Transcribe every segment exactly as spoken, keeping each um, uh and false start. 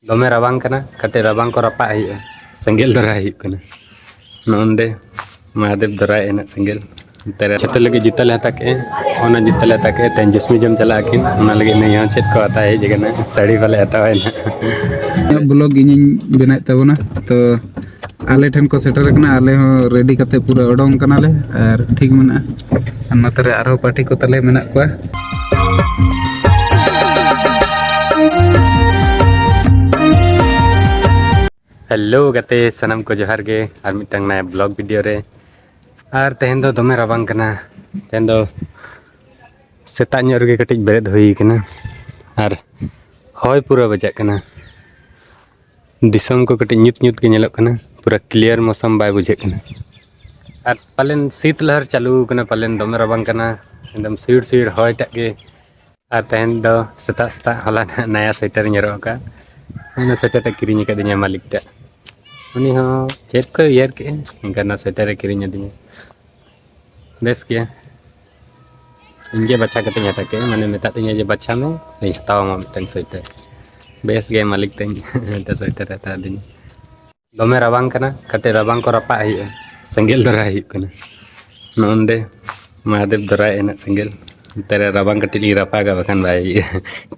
ᱫᱚᱢᱮ ᱨᱟᱵᱟᱝ ᱠᱟᱱᱟ, ᱠᱟᱹᱴᱤᱡ ᱨᱟᱵᱟᱝ ᱠᱚ ᱨᱟᱯᱟᱜ ᱦᱩᱭᱩᱜᱼᱟ, ᱥᱮᱸᱜᱮᱞ ᱫᱷᱚᱨᱟᱭ ᱦᱩᱭᱩᱜ ᱠᱟᱱᱟ᱾ ᱱᱚᱸᱰᱮ ᱢᱚᱦᱟᱫᱮᱵ ᱫᱷᱚᱨᱟᱭ ᱮᱱᱮᱡ ᱥᱮᱸᱜᱮᱞ᱾ ᱱᱚᱛᱮ ᱨᱮ ᱪᱷᱟᱹᱴᱟᱹ ᱞᱟᱹᱜᱤᱫ ᱡᱩᱛᱟᱹ ᱞᱮ ᱦᱟᱛᱟᱣ ᱠᱮᱜᱼᱟ, ᱚᱱᱟ ᱡᱩᱛᱟᱹ ᱞᱮ ᱦᱟᱛᱟᱣ ᱠᱮᱜᱼᱟ᱾ ᱛᱮᱦᱮᱧ ᱡᱩᱥᱢᱤ ᱡᱚᱢ ᱪᱟᱞᱟᱜ ᱟᱹᱠᱤᱱ, ᱚᱱᱟ ᱞᱟᱹᱜᱤᱫ ᱱᱩᱭ ᱦᱚᱸ ᱪᱮᱫ ᱠᱚ ᱦᱟᱛᱟᱣ ᱦᱮᱡ ᱟᱠᱟᱱᱟ, ᱥᱟᱹᱲᱤ ᱵᱟᱞᱮ ᱦᱟᱛᱟᱣᱟ ᱱᱟᱦᱟᱜ᱾ ᱤᱧᱟᱹᱜ ᱵᱞᱚᱜ ᱤᱧᱤᱧ ᱵᱮᱱᱟᱣᱮᱫ ᱛᱟᱵᱚᱱᱟ, ᱛᱚ ᱟᱞᱮ ᱴᱷᱮᱱ ᱠᱚ ᱥᱮᱴᱮᱨ ᱟᱠᱟᱱᱟ, ᱟᱞᱮ ᱦᱚᱸ ᱨᱮᱰᱤ ᱠᱟᱛᱮ ᱯᱩᱨᱟᱹ ᱚᱰᱚᱝ ᱠᱟᱱᱟᱞᱮ ᱟᱨ ᱴᱷᱤᱠ ᱢᱮᱱᱟᱜᱼᱟ᱾ ᱟᱨ ᱱᱚᱛᱮ ᱨᱮ ᱟᱨᱦᱚᱸ ᱯᱟᱨᱴᱤ ᱠᱚ ᱛᱟᱞᱮ ᱢᱮᱱᱟᱜ ᱠᱚᱣᱟ᱾ ᱦᱮᱞᱳ ᱜᱟᱛᱮ ᱥᱟᱱᱟᱢ ᱠᱚ ᱡᱚᱦᱟᱨ ᱜᱮ ᱟᱨ ᱢᱤᱫᱴᱟᱝ ᱱᱟᱭᱟ ᱵᱞᱚᱜ ᱵᱷᱤᱰᱤᱭᱳ ᱨᱮ᱾ ᱟᱨ ᱛᱮᱦᱮᱧ ᱫᱚ ᱫᱚᱢᱮ ᱨᱟᱵᱟᱝ ᱠᱟᱱᱟ, ᱛᱮᱦᱮᱧ ᱫᱚ ᱥᱮᱛᱟᱜ ᱧᱚᱜ ᱨᱮᱜᱮ ᱠᱟᱹᱴᱤᱡ ᱵᱮᱨᱮᱫ ᱦᱩᱭ ᱠᱟᱱᱟ ᱟᱨ ᱦᱚᱭ ᱯᱩᱨᱟᱹ ᱵᱟᱡᱟᱜ ᱠᱟᱱᱟ᱾ ᱫᱤᱥᱚᱢ ᱠᱚ ᱠᱟᱹᱴᱤᱡ ᱧᱩᱛ ᱧᱩᱛ ᱜᱮ ᱧᱮᱞᱚᱜ ᱠᱟᱱᱟ, ᱯᱩᱨᱟᱹ ᱠᱞᱤᱭᱟᱨ ᱢᱳᱥᱚᱢ ᱵᱟᱭ ᱵᱩᱡᱷᱟᱹᱜ ᱠᱟᱱᱟ᱾ ᱟᱨ ᱯᱟᱞᱮᱱ ᱥᱤᱛ ᱞᱟᱦᱟᱨ ᱪᱟᱹᱞᱩ ᱠᱟᱱᱟ, ᱯᱟᱞᱮᱱ ᱫᱚᱢᱮ ᱨᱟᱵᱟᱝ ᱠᱟᱱᱟ, ᱮᱠᱫᱚᱢ ᱥᱤᱲ ᱥᱤᱲ ᱦᱚᱭ ᱴᱟᱜ ᱜᱮ᱾ ᱟᱨ ᱛᱮᱦᱮᱧ ᱫᱚ ᱥᱮᱛᱟᱜ ᱥᱮᱛᱟᱜ ᱦᱚᱞᱟ ᱱᱟᱦᱟᱜ ᱱᱟᱭᱟ ᱥᱳᱭᱮᱴᱟᱨ ᱤᱧ ᱦᱚᱨᱚᱜ ᱟᱠᱟᱫ, ᱚᱱᱟ ᱥᱳᱭᱮᱴᱟᱨ ᱴᱟᱜ ᱠᱤᱨᱤᱧ ᱟᱠᱟᱫᱤᱧᱟ ᱢᱟᱹᱞᱤᱠ ᱴᱟᱜ᱾ ᱩᱱᱤ ᱦᱚᱸ ᱪᱮᱫ ᱠᱚᱭ ᱩᱭᱦᱟᱹᱨ ᱠᱮᱜᱼᱟ, ᱮᱱᱠᱷᱟᱱ ᱚᱱᱟ ᱥᱳᱭᱮᱴᱟᱨ ᱮ ᱠᱤᱨᱤᱧ ᱟᱹᱫᱤᱧᱟ᱾ ᱵᱮᱥ ᱜᱮ, ᱤᱧ ᱜᱮ ᱵᱟᱪᱷᱟ ᱠᱟᱛᱮᱧ ᱦᱟᱛᱟᱣ ᱠᱮᱜᱼᱟ, ᱢᱟᱱᱮ ᱢᱮᱛᱟᱫ ᱫᱤᱧᱟ ᱡᱮ ᱵᱟᱪᱷᱟ ᱢᱮ, ᱤᱧ ᱦᱟᱛᱟᱣ ᱟᱢᱟ ᱢᱤᱫᱴᱟᱝ ᱥᱳᱭᱮᱴᱟᱨ᱾ ᱵᱮᱥ ᱜᱮ ᱢᱟᱹᱞᱤᱠ ᱛᱤᱧ ᱢᱤᱫᱴᱟᱝ ᱥᱳᱭᱮᱴᱟᱨ ᱮ ᱦᱟᱛᱟᱣ ᱟᱹᱫᱤᱧᱟ᱾ ᱫᱚᱢᱮ ᱨᱟᱵᱟᱝ ᱠᱟᱱᱟ, ᱠᱟᱹᱴᱤᱡ ᱨᱟᱵᱟᱝ ᱠᱚ ᱨᱟᱯᱟᱜ ᱦᱩᱭᱩᱜᱼᱟ, ᱥᱮᱸᱜᱮᱞ ᱫᱷᱚᱨᱟᱭ ᱦᱩᱭᱩᱜ ᱠᱟᱱᱟ᱾ ᱱᱚᱸᱰᱮ ᱢᱚᱦᱟᱫᱮᱵ ᱫᱷᱚᱨᱟᱭ ᱮᱱᱮᱡ ᱥᱮᱸᱜᱮᱞ, ᱱᱚᱛᱮ ᱨᱮ ᱨᱟᱵᱟᱝ ᱠᱟᱹᱴᱤᱡ ᱞᱤᱧ ᱨᱟᱯᱟᱜᱟ, ᱵᱟᱠᱷᱟᱱ ᱵᱟᱭ ᱦᱩᱭᱩᱜᱼᱟ᱾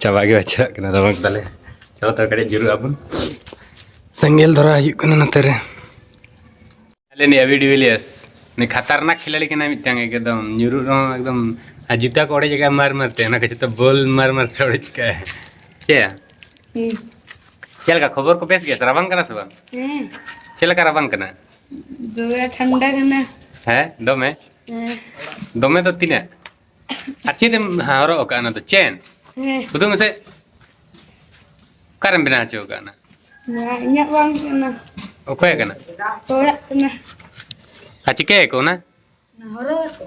ᱪᱟᱵᱟ ᱜᱮ ᱵᱟᱪᱷᱟᱣᱟᱜ ᱠᱟᱱᱟ ᱨᱟᱵᱟᱝ ᱛᱟᱞᱮ᱾ ᱪᱚᱞᱚ ᱛᱚ ᱠᱟᱹᱴᱤᱡ ᱡᱩᱨᱩᱜ ᱟᱵᱚᱱ, ᱥᱮᱸᱜᱮᱞ ᱫᱷᱚᱨᱟᱭ ᱦᱩᱭᱩᱜ ᱠᱟᱱᱟ ᱱᱚᱛᱮ ᱨᱮ᱾ ᱟᱞᱮ ᱱᱤᱭᱟᱹ ᱟᱵᱤ ᱰᱤᱵᱤᱞᱤᱭᱟᱨᱥ ᱱᱩᱭ ᱠᱷᱟᱛᱟᱨᱱᱟᱠ ᱠᱷᱤᱞᱟᱲᱤ ᱠᱟᱱᱟᱭ ᱢᱤᱫᱴᱟᱝ, ᱮᱠᱫᱚᱢ ᱧᱩᱨᱩᱜ ᱨᱮᱦᱚᱸ ᱮᱠᱫᱚᱢ, ᱟᱨ ᱡᱩᱛᱟᱹ ᱠᱚ ᱚᱲᱮᱡ ᱟᱠᱟᱫ ᱢᱟᱨ ᱢᱟᱨ ᱛᱮ, ᱚᱱᱟ ᱠᱚ ᱡᱚᱛᱚ ᱵᱚᱞ ᱢᱟᱨ ᱢᱟᱨ ᱛᱮ ᱚᱲᱮᱡ ᱠᱟᱜᱼᱟᱭ᱾ ᱪᱮᱫ? ᱦᱩᱸ᱾ ᱪᱮᱫ ᱞᱮᱠᱟ ᱠᱷᱚᱵᱚᱨ ᱠᱚ ᱵᱮᱥ ᱜᱮᱭᱟ ᱥᱮ? ᱨᱟᱵᱟᱝ ᱠᱟᱱᱟ ᱥᱮ ᱵᱟᱝ? ᱦᱮᱸ᱾ ᱪᱮᱫ ᱞᱮᱠᱟ ᱨᱟᱵᱟᱝ ᱠᱟᱱᱟ? ᱫᱚᱢᱮ ᱴᱷᱟᱱᱰᱟ ᱠᱟᱱᱟ᱾ ᱦᱮᱸ, ᱫᱚᱢᱮ? ᱦᱮᱸ᱾ ᱫᱚᱢᱮ ᱫᱚ ᱛᱤᱱᱟᱹᱜ? ᱟᱨ ᱪᱮᱫ ᱮᱢ ᱦᱚᱨᱚᱜ ᱟᱠᱟᱫᱼᱟ ᱚᱱᱟ ᱫᱚ? ᱪᱮᱱ? ᱦᱮᱸ᱾ ᱩᱫᱩᱜ ᱢᱮᱥᱮ᱾ ᱚᱠᱟᱨᱮᱢ ᱵᱮᱱᱟᱣ ᱦᱚᱪᱚ ᱟᱠᱟᱫᱼᱟ ᱚᱱᱟ? ᱱᱚᱣᱟ ᱤᱧᱟᱹᱜ ᱵᱟᱝ ᱠᱟᱱᱟ᱾ ᱚᱠᱚᱭᱟᱜ ᱠᱟᱱᱟ? ᱦᱚᱲᱟᱜ ᱠᱟᱱᱟ᱾ ᱟᱨ ᱪᱤᱠᱟᱹᱭᱟᱠᱚ ᱚᱱᱟ? ᱦᱚᱨᱚᱜ ᱟᱠᱚ᱾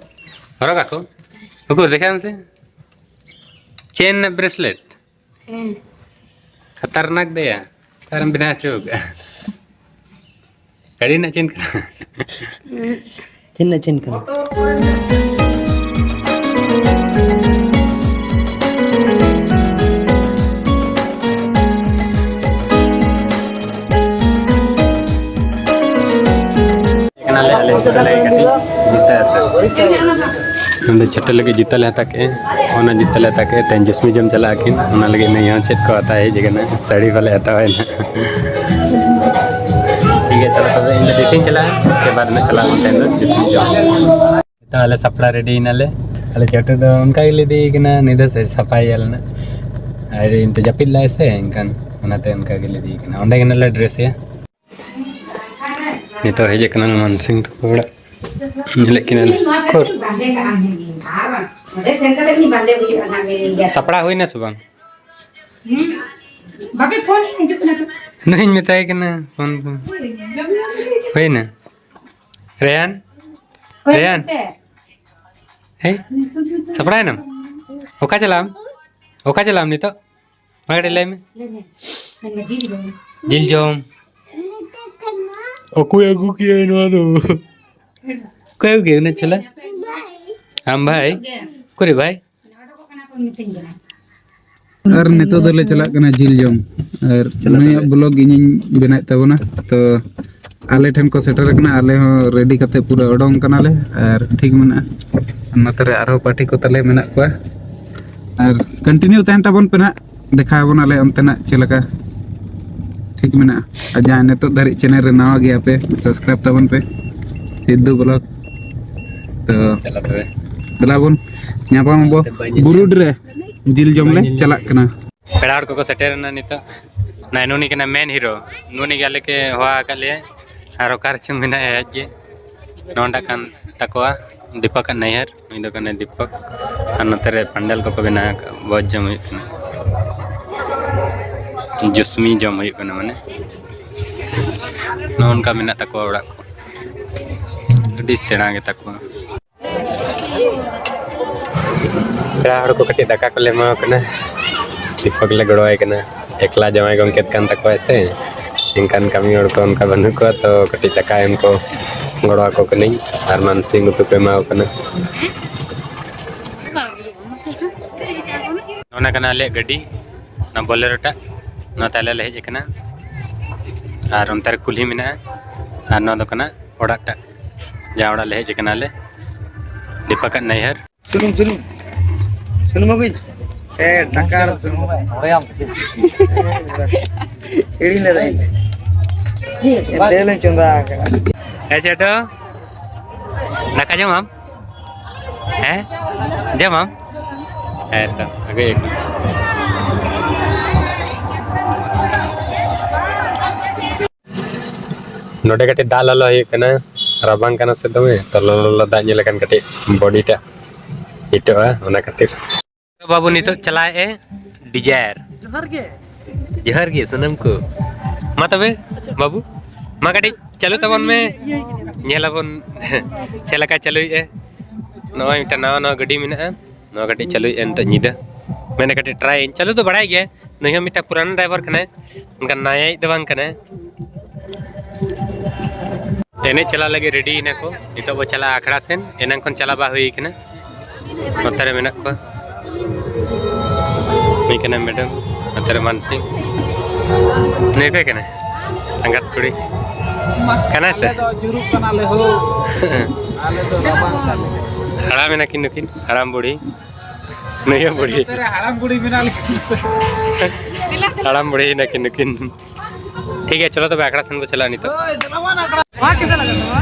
ᱦᱚᱨᱚᱜ ᱟᱠᱚ? ᱩᱠᱩᱨ ᱫᱮᱠᱷᱟᱣ ᱢᱮᱥᱮ᱾ ᱪᱮᱱ ᱨᱮᱱᱟᱜ ᱵᱨᱮᱥᱞᱮᱴ? ᱦᱮᱸ᱾ ᱠᱷᱟᱛᱟᱨᱱᱟᱠ ᱫᱚᱭᱟ᱾ ᱚᱠᱟᱨᱮᱢ ᱵᱮᱱᱟᱣ ᱦᱚᱪᱚ ᱟᱠᱟᱫᱼᱟ? ᱜᱟᱹᱰᱤ ᱨᱮᱱᱟᱜ ᱪᱮᱱ ᱠᱟᱱᱟ? ᱦᱮᱸ᱾ ᱪᱮᱱ ᱨᱮᱱᱟᱜ ᱪᱮᱱ ᱠᱟᱱᱟ? ᱱᱚᱰᱮ ᱪᱷᱳᱴᱟ ᱞᱟᱹᱜᱤᱫ ᱡᱩᱛᱟᱹ ᱞᱮ ᱦᱟᱛᱟᱣ ᱠᱮᱫᱼᱟ᱾ ᱚᱱᱟ ᱡᱩᱛᱟᱹ ᱞᱮ ᱦᱟᱛᱟᱣ ᱠᱮᱫᱼᱟ᱾ ᱛᱮᱦᱮᱧ ᱡᱚᱥᱢᱤ ᱡᱚᱢ ᱪᱟᱞᱟᱜ ᱟᱹᱠᱤᱱ, ᱚᱱᱟ ᱞᱟᱹᱜᱤᱫ ᱱᱩᱭ ᱦᱚᱸ ᱪᱮᱫ ᱠᱚ ᱦᱟᱛᱟᱣ ᱦᱮᱡ ᱟᱠᱟᱱᱟ, ᱥᱟᱹᱲᱤ ᱯᱟᱞᱮ ᱦᱟᱛᱟᱣ ᱮᱱᱟ᱾ ᱴᱷᱤᱠ ᱜᱮᱭᱟ, ᱪᱚᱞᱚ ᱛᱚᱵᱮ ᱤᱧ ᱫᱚ duty ᱤᱧ ᱪᱟᱞᱟᱜᱼᱟ, ᱩᱥᱠᱮ ᱵᱟᱫᱽ ᱢᱮ ᱪᱟᱞᱟᱜ ᱢᱮ ᱛᱮᱦᱮᱧ ᱫᱚ ᱡᱚᱥᱢᱤ ᱡᱚᱢ᱾ ᱱᱤᱛᱚᱜ ᱟᱞᱮ ᱥᱟᱯᱲᱟᱣ ready ᱮᱱᱟᱞᱮ᱾ ᱟᱞᱮ ᱪᱷᱳᱴᱩ ᱫᱚ ᱚᱱᱠᱟ ᱜᱮ ᱞᱮ ᱤᱫᱤᱭᱮ ᱠᱟᱱᱟ, ᱱᱤᱭᱟᱹ ᱫᱚ ᱥᱟᱯᱷᱟᱭ ᱭᱟᱞᱮ ᱱᱟᱜ᱾ ᱟᱨ ᱤᱧ ᱫᱚ ᱡᱟᱹᱯᱤᱫ ᱞᱟᱜᱼᱟᱭ ᱥᱮ, ᱮᱱᱠᱷᱟᱱ ᱚᱱᱟᱛᱮ ᱚᱱᱠᱟ ᱜᱮ ᱞᱮ ᱤᱫᱤᱭᱮ ᱠᱟᱱᱟ᱾ ᱚᱸᱰᱮ ᱜᱮ ᱱᱟᱜ ᱞᱮ dress ᱮᱭᱟ᱾ ᱱᱤᱛᱚᱜ ᱦᱮᱡ ᱟᱠᱟᱱᱟ ᱢᱟᱱᱥᱤᱝ ᱛᱟᱠᱚ ᱚᱲᱟᱜ᱾ ᱧᱮᱞᱮᱫ ᱠᱤᱱᱟᱹ ᱞᱮ᱾ ᱚᱠᱚᱨ? ᱥᱟᱯᱲᱟᱣ ᱦᱩᱭᱱᱟ ᱥᱮ ᱵᱟᱝ? ᱦᱩᱸ᱾ ᱵᱟᱯᱮ ᱯᱷᱳᱱ ᱦᱤᱡᱩᱜ ᱠᱟᱱᱟ ᱛᱚ? ᱱᱚᱜᱼᱚᱭ ᱤᱧ ᱢᱮᱛᱟᱭ ᱠᱟᱱᱟ ᱯᱷᱳᱱ ᱠᱚ᱾ ᱦᱩᱭᱱᱟ? ᱨᱮᱭᱟᱱ? ᱚᱠᱚᱭ ᱨᱮᱭᱟᱱ? ᱢᱮᱱᱛᱮ? ᱦᱮᱸ? ᱥᱟᱯᱲᱟᱣ ᱮᱱᱟᱢ? ᱚᱠᱟ ᱪᱟᱞᱟᱜ ᱟᱢ? ᱚᱠᱟ ᱪᱟᱞᱟᱜ ᱟᱢ ᱱᱤᱛᱚᱜ? ᱢᱟ ᱠᱟᱹᱴᱤᱡ ᱞᱟᱹᱭ ᱢᱮ᱾ ᱞᱟᱹᱭ ᱢᱮ᱾ ᱢᱮᱱ ᱢᱮ, ᱡᱤᱞ ᱡᱚᱢ᱾ ᱡᱤᱞ ᱡᱚᱢ᱾ ᱚᱠᱚᱭ ᱟᱹᱜᱩ ᱠᱮᱜᱼᱟᱭ ᱱᱚᱣᱟ ᱫᱚ? ᱚᱠᱚᱭ ᱟᱹᱜᱩ ᱠᱮᱜᱼᱟ ᱩᱱᱟᱹᱜ ᱪᱷᱳᱞᱟ? ᱟᱢ ᱵᱷᱟᱭ? ᱚᱠᱚᱨᱮ ᱵᱷᱟᱭ? ᱟᱨ ᱱᱤᱛᱚᱜ ᱫᱚᱞᱮ ᱪᱟᱞᱟᱜ ᱠᱟᱱᱟ ᱡᱤᱞ ᱡᱚᱢ᱾ ᱟᱨ ᱪᱟᱞᱟᱜ ᱱᱩᱭᱟᱜ ᱠᱟᱱᱟ᱾ Vlog ᱤᱧᱤᱧ ᱵᱮᱱᱟᱣᱮᱫ ᱛᱟᱵᱚᱱᱟ᱾ ᱛᱚ ᱟᱞᱮ ᱴᱷᱮᱱ ᱠᱚ ᱥᱮᱴᱮᱨ ᱟᱠᱟᱱᱟ, ᱟᱞᱮ ᱦᱚᱸ ready ᱠᱟᱛᱮ ᱯᱩᱨᱟᱹ ᱚᱰᱚᱝ ᱠᱟᱱᱟᱞᱮ᱾ ᱟᱨ ᱴᱷᱤᱠ ᱢᱮᱱᱟᱜᱼᱟ, ᱱᱚᱛᱮ ᱨᱮ ᱟᱨᱦᱚᱸ party ᱠᱚ ᱛᱟᱞᱮ ᱢᱮᱱᱟᱜ ᱠᱚᱣᱟ᱾ ᱟᱨ continue ᱛᱟᱦᱮᱱ ᱛᱟᱵᱚᱱ ᱯᱮ ᱱᱟᱦᱟᱜ, ᱫᱮᱠᱷᱟᱣ ᱟᱵᱚᱱᱟᱞᱮ ᱚᱱᱛᱮᱱᱟᱜ ᱪᱮᱫ ᱞᱮᱠᱟ᱾ ᱴᱷᱤᱠ ᱢᱮᱱᱟᱜᱼᱟ᱾ ᱟᱨ ᱡᱟᱦᱟᱸᱭ ᱱᱤᱛᱚᱜ ᱫᱷᱟᱹᱨᱤᱡ channel ᱨᱮ ᱱᱟᱣᱟ ᱜᱮᱭᱟ ᱯᱮ, subscribe ᱛᱟᱵᱚᱱ ᱯᱮ᱾ ᱥᱤᱫᱷᱩ Vlog᱾ ᱛᱚ ᱪᱟᱞᱟᱜ ᱛᱚᱵᱮ᱾ ᱫᱮᱞᱟ ᱵᱚᱱ ᱧᱟᱯᱟᱢ ᱟᱵᱚ ᱵᱟᱹᱧ ᱧᱮᱞ ᱵᱩᱨᱩᱰᱤ ᱨᱮ, ᱡᱤᱞ ᱡᱚᱢ ᱞᱮ ᱵᱟᱹᱧ ᱧᱮᱞ ᱪᱟᱞᱟᱜ ᱠᱟᱱᱟ᱾ ᱯᱮᱲᱟ ᱦᱚᱲ ᱠᱚᱠᱚ ᱥᱮᱴᱮᱨ ᱮᱱᱟ ᱱᱤᱛᱚᱜ᱾ ᱱᱟᱭ ᱱᱩᱱᱤ ᱠᱟᱱᱟ main hero, ᱱᱩᱱᱤ ᱜᱮ ᱟᱞᱮ ᱠᱮ ᱦᱚᱦᱚ ᱟᱠᱟᱫ ᱞᱮᱭᱟ᱾ ᱟᱨ ᱚᱠᱟ ᱨᱮᱪᱚᱝ ᱢᱮᱱᱟᱭᱟ ᱟᱡ ᱜᱮ᱾ ᱱᱚᱰᱮ ᱠᱟᱱ ᱛᱟᱠᱚᱣᱟ ᱫᱤᱯᱚᱠ ᱟᱜ ᱱᱟᱹᱭᱦᱟᱹᱨ, ᱱᱩᱭ ᱫᱚ ᱠᱟᱱᱟᱭ ᱫᱤᱯᱚᱠ᱾ ᱟᱨ ᱱᱚᱛᱮ ᱨᱮ ᱯᱟᱱᱰᱟᱞ ᱠᱚᱠᱚ ᱵᱮᱱᱟᱣ ᱟᱠᱟᱫ, ᱵᱷᱚᱡᱽ ᱡᱚᱢ ᱦᱩᱭᱩᱜ ᱠᱟᱱᱟ, ᱡᱩᱥᱢᱤ ᱡᱚᱢ ᱦᱩᱭᱩᱜ ᱠᱟᱱᱟ, ᱢᱟᱱᱮ ᱱᱚᱜᱼᱚ ᱱᱚᱝᱠᱟ ᱢᱮᱱᱟᱜ ᱛᱟᱠᱚᱣᱟ ᱚᱲᱟᱜ ᱠᱚ᱾ ᱟᱹᱰᱤ ᱥᱮᱬᱟ ᱜᱮᱛᱟ ᱠᱚᱣᱟ᱾ ᱯᱮᱲᱟ ᱦᱚᱲ ᱠᱚ ᱠᱟᱹᱴᱤᱡ ᱫᱟᱠᱟ ᱠᱚᱞᱮ ᱮᱢᱟ ᱠᱚ ᱠᱟᱱᱟ, ᱫᱤᱯᱚᱠ ᱞᱮ ᱜᱚᱲᱚᱣᱟᱭ ᱠᱟᱱᱟ᱾ ᱮᱠᱞᱟ ᱡᱟᱶᱟᱭ ᱜᱚᱢᱠᱮᱛ ᱠᱟᱱ ᱛᱟᱠᱚᱣᱟᱭ ᱥᱮ, ᱮᱱᱠᱷᱟᱱ ᱠᱟᱹᱢᱤ ᱦᱚᱲ ᱠᱚ ᱚᱱᱠᱟ ᱵᱟᱹᱱᱩᱜ ᱠᱚᱣᱟ, ᱛᱚ ᱠᱟᱹᱴᱤᱡ ᱫᱟᱠᱟ ᱮᱢ ᱠᱚ ᱜᱚᱲᱚ ᱟᱠᱚ ᱠᱟᱹᱱᱟᱹᱧ ᱟᱨ ᱢᱟᱱᱥᱤᱝ ᱩᱛᱩ ᱠᱚ ᱮᱢᱟ ᱠᱚ ᱠᱟᱱᱟ᱾ ᱚᱱᱟ ᱠᱟᱱᱟ ᱟᱞᱮᱭᱟᱜ ᱜᱟᱹᱰᱤ, ᱚᱱᱟ ᱵᱚᱞᱮᱨᱳ ᱴᱟᱜ, ᱚᱱᱟᱛᱮ ᱟᱞᱮ ᱞᱮ ᱦᱮᱡ ᱟᱠᱟᱱᱟ᱾ ᱟᱨ ᱚᱱᱛᱮ ᱨᱮ ᱠᱩᱞᱦᱤ ᱢᱮᱱᱟᱜᱼᱟ, ᱟᱨ ᱱᱚᱣᱟ ᱫᱚ ᱠᱟᱱᱟ ᱚᱲᱟᱜ ᱴᱟᱜ᱾ ᱡᱟᱦᱟᱸ ᱚᱲᱟᱜ ᱞᱮ ᱦᱮᱡ ᱟᱠᱟᱱᱟ ᱞᱮ, ᱫᱤᱯᱟᱠᱟᱜ ᱱᱟᱹᱭᱦᱟᱹᱨ᱾ ᱥᱩᱱᱩᱢ, ᱥᱩᱱᱩᱢ᱾ ᱥᱩᱱᱩᱢ ᱟᱹᱜᱩᱭ᱾ ᱮ, ᱴᱟᱠᱟ ᱟᱨ ᱥᱩᱱᱩᱢ᱾ ᱦᱤᱲᱤᱧ ᱞᱮᱫᱟᱹᱧ᱾ ᱫᱟᱹᱞ ᱤᱧ ᱪᱚᱸᱫᱟ ᱟᱠᱟᱫᱟ᱾ ᱦᱮᱸ, ᱪᱮᱫ ᱫᱚ? ᱫᱟᱠᱟ ᱡᱚᱢᱟᱢ? ᱦᱮᱸ? ᱡᱚᱢᱟᱢ? ᱦᱮᱸ ᱛᱚ, ᱟᱹᱜᱩᱭᱟᱹᱧ᱾ ᱱᱚᱰᱮ ᱠᱟᱹᱴᱤᱡ ᱫᱟᱜ ᱞᱚᱞᱚ ᱦᱩᱭᱩᱜ ᱠᱟᱱᱟ, ᱨᱟᱵᱟᱝ ᱠᱟᱱᱟ ᱥᱮ ᱫᱚᱢᱮ, ᱛᱚ ᱞᱚᱞᱚ ᱞᱚᱞᱚ ᱫᱟᱜ ᱧᱩ ᱞᱮᱠᱷᱟᱱ ᱠᱟᱹᱴᱤᱡ body ᱴᱟᱜ heat ᱚᱜᱼᱟ, ᱚᱱᱟ ᱠᱷᱟᱹᱛᱤᱨ᱾ ᱵᱟᱹᱵᱩ ᱱᱤᱛᱚᱜ ᱪᱟᱞᱟᱣᱮᱫ ᱮ Dzire᱾ ᱡᱚᱦᱟᱨ ᱜᱮ᱾ ᱡᱚᱦᱟᱨ ᱜᱮ ᱥᱟᱱᱟᱢ ᱠᱚ᱾ ᱢᱟ ᱛᱚᱵᱮ ᱵᱟᱹᱵᱩ, ᱢᱟ ᱠᱟᱹᱴᱤᱡ ᱪᱟᱹᱞᱩ ᱛᱟᱵᱚᱱ ᱢᱮ, ᱧᱮᱞ ᱟᱵᱚᱱ ᱪᱮᱫ ᱞᱮᱠᱟ ᱪᱟᱹᱞᱩᱭᱮᱫᱼᱟ᱾ ᱱᱚᱜᱼᱚᱭ ᱢᱤᱫᱴᱟᱝ ᱱᱟᱣᱟ ᱱᱟᱣᱟ ᱜᱟᱹᱰᱤ ᱢᱮᱱᱟᱜᱼᱟ, ᱱᱚᱣᱟ ᱠᱟᱹᱴᱤᱡ ᱪᱟᱹᱞᱩᱭᱮᱫᱼᱟ ᱱᱤᱛᱚᱜ ᱧᱤᱫᱟᱹ᱾ ᱢᱮᱱᱮ ᱠᱟᱹᱴᱤᱡ try ᱤᱧ, ᱪᱟᱹᱞᱩ ᱫᱚ ᱵᱟᱲᱟᱭ ᱜᱮᱭᱟ, ᱱᱩᱭ ᱦᱚᱸ ᱢᱤᱫᱴᱟᱝ ᱯᱩᱨᱟᱱᱟ driver ᱠᱟᱱᱟᱭ, ᱚᱱᱠᱟᱱ ᱱᱟᱭᱟᱭᱤᱡ ᱫᱚ ᱵᱟᱝ ᱠᱟᱱᱟᱭ᱾ ᱮᱱᱮᱡ ᱪᱟᱞᱟᱜ ᱞᱟᱹᱜᱤᱫ ready ᱮᱱᱟ ᱠᱚ, ᱱᱤᱛᱚᱜ ᱵᱚ ᱪᱟᱞᱟᱜᱼᱟ ᱟᱠᱷᱲᱟ ᱥᱮᱱ, ᱮᱱᱟᱝ ᱠᱷᱚᱱ ᱪᱟᱞᱟᱣ ᱵᱟᱝ ᱦᱩᱭ ᱠᱟᱱᱟ᱾ ᱱᱚᱛᱮ ᱨᱮ ᱢᱮᱱᱟᱜ ᱠᱚᱣᱟ, ᱱᱩᱭ ᱠᱟᱱᱟᱭ madam, ᱱᱚᱛᱮ ᱨᱮ ᱢᱟᱱᱥᱤᱝ, ᱱᱩᱭ ᱚᱠᱚᱭ ᱠᱟᱱᱟᱭ? ᱥᱟᱸᱜᱟᱛ ᱠᱩᱲᱤ ᱠᱟᱱᱟᱭ ᱥᱮ? ᱟᱞᱮ ᱫᱚ ᱡᱩᱨᱩᱜ ᱠᱟᱱᱟᱞᱮ ᱦᱳ᱾ ᱟᱞᱮ ᱫᱚ ᱨᱟᱵᱟᱝ ᱠᱟᱱᱟᱞᱮ᱾ ᱦᱟᱲᱟᱢ ᱮᱱᱟ ᱠᱤᱱ ᱱᱩᱠᱤᱱ, ᱦᱟᱲᱟᱢ ᱵᱩᱲᱦᱤ᱾ ᱱᱩᱭ ᱦᱚᱸ ᱵᱩᱲᱦᱤ᱾ ᱱᱚᱛᱮ ᱨᱮ ᱦᱟᱲᱟᱢ ᱵᱩᱲᱦᱤ ᱢᱮᱱᱟᱜ ᱞᱤᱧᱟ᱾ ᱦᱟᱲᱟᱢ ᱵᱩᱲᱦᱤ ᱮᱱᱟ ᱠᱤᱱ ᱱᱩᱠᱤᱱ᱾ ᱴᱷᱤᱠ ᱜᱮᱭᱟ, ᱪᱚᱞᱚ ᱛᱚᱵᱮ ᱟᱠᱷᱲᱟ ᱥᱮᱱ ᱵᱚ ᱪᱟᱞᱟᱜᱼᱟ ᱱᱤᱛᱚᱜ᱾ ᱦᱳᱭ, ᱫᱮᱞᱟ ᱵᱚᱱ ᱟᱠᱷᱲᱟ᱾ ᱱᱚᱣᱟ ᱠᱤᱥᱟ ᱞᱟᱜᱟ ᱱᱚᱣᱟ?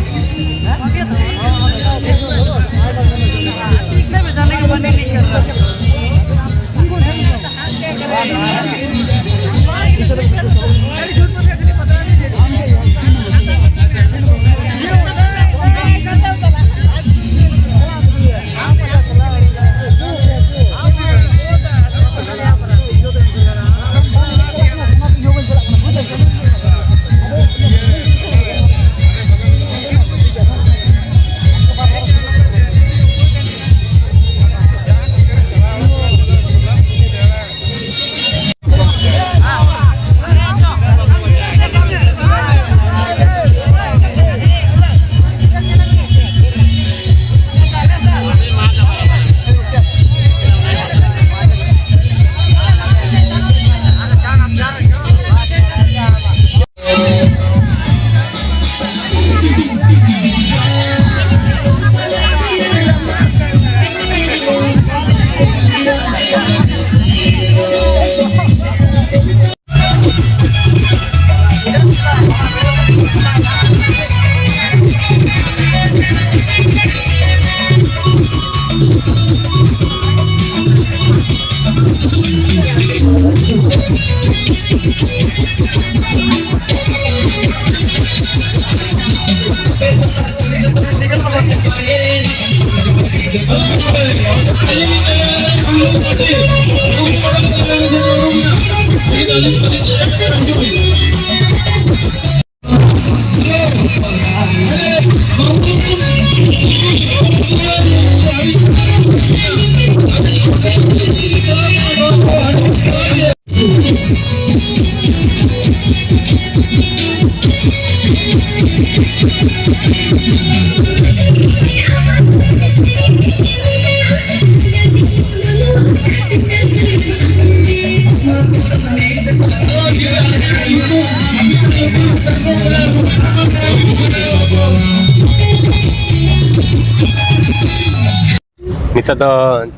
ᱱᱤᱛᱚᱜ ᱫᱚ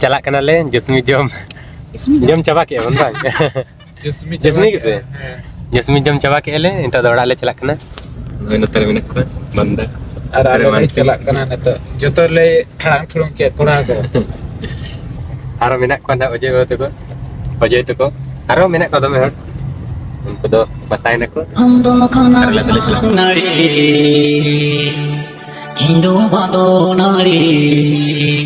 ᱪᱟᱞᱟᱜ ᱠᱟᱱᱟᱞᱮ ᱡᱚᱥᱢᱤ ᱡᱚᱢ᱾ ᱡᱚᱢ ᱪᱟᱵᱟ ᱠᱮᱜᱼᱟ ᱵᱚᱱ ᱵᱟᱝ? ᱡᱚᱥᱢᱤ ᱪᱟᱵᱟ ᱡᱚᱥᱢᱤ ᱜᱮᱥᱮ? ᱠᱮᱜᱼᱟ, ᱦᱮᱸ᱾ ᱡᱚᱥᱢᱤ ᱡᱚᱢ ᱪᱟᱵᱟ ᱠᱮᱜᱼᱟ ᱞᱮ, ᱱᱤᱛᱚᱜ ᱫᱚ ᱚᱲᱟᱜ ᱞᱮ ᱪᱟᱞᱟᱜ ᱠᱟᱱᱟ᱾ ᱱᱚᱜᱼᱚᱭ ᱱᱚᱛᱮ ᱨᱮ ᱢᱮᱱᱟᱜ ᱠᱚᱣᱟ, ᱵᱟᱱᱫᱟ᱾ ᱟᱨ ᱟᱨᱮ ᱟᱞᱮ ᱞᱮ ᱢᱟᱱᱥᱤ᱾ ᱪᱟᱞᱟᱜ ᱠᱟᱱᱟ ᱱᱤᱛᱚᱜ᱾ ᱡᱚᱛᱚ ᱞᱮ ᱴᱷᱟᱲᱟᱝ ᱴᱷᱩᱲᱩᱝ ᱠᱮᱫ ᱠᱚᱲᱟ ᱠᱚ᱾ ᱟᱨᱚ ᱢᱮᱱᱟᱜ ᱠᱚᱣᱟ ᱱᱟᱦᱟᱜ ᱚᱡᱚᱭ ᱵᱟᱹᱵᱩ ᱛᱟᱠᱚ, ᱚᱡᱚᱭ ᱛᱟᱠᱚ, ᱟᱨᱚ ᱢᱮᱱᱟᱜ ᱠᱚᱣᱟ ᱫᱚᱢᱮ ᱦᱚᱲ᱾ ᱩᱱᱠᱩ ᱫᱚ ᱵᱟᱥᱟᱭ ᱱᱟᱠᱚ᱾ ᱟᱢ ᱫᱚ ᱢᱟᱠᱷᱟᱱᱟ ᱟᱨ ᱟᱞᱮ ᱫᱚᱞᱮ ᱪᱟᱞᱟᱜ ᱠᱟᱱᱟ᱾ ᱱᱟᱹᱲᱤ, ᱤᱧ ᱫᱚ ᱵᱟᱫᱚ ᱱᱟᱹᱲᱤ᱾